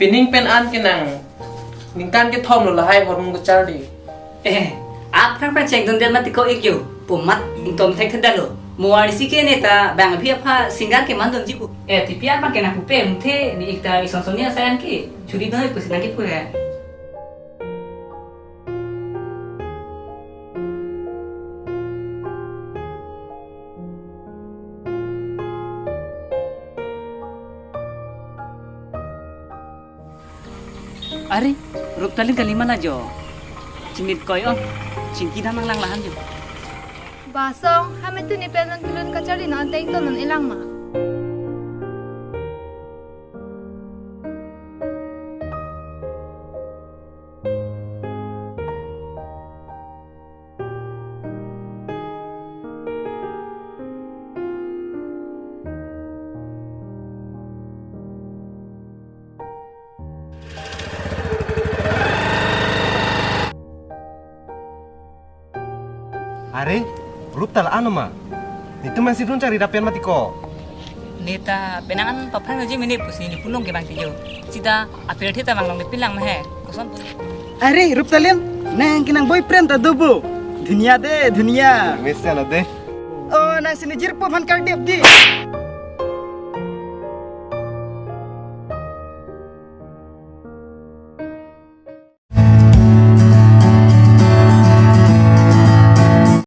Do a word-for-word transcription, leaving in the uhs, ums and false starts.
Pining pen an kenang ningkan kethom lo lahai ahormu kacharli. Eh, aphrang phan chengdun det mati ko ik jo. Pu amat ington thekthedetlo. Mo arnisi ke ne ta bang aphi apha singer kemandunji pu. Eh, T P R phan kenang pupe umthe ne ik ta ison soni asai an ke. Churi noi pusi nangkipu he. Are, Ruptalin kalima la jo. Chimit koi ong, chingki dam nanglang lahan jo. Basong, ha metu ni pen nangkelun kacharli non ateng ton non elang ma. Are, Ruptal ano ma? Netum man sidun chari dapen mati ko. Ne ta penang an paphrang ji mene pusi ne punong ke bang tijo. Sita apirthe ta bang long ne pilang ma he. Koson pu. Are, Ruptalin, nang kenang boyfriend ta do bo. Dunia de, dunia. Mesya na de. Oh, nang sini jirpo phan kardip di.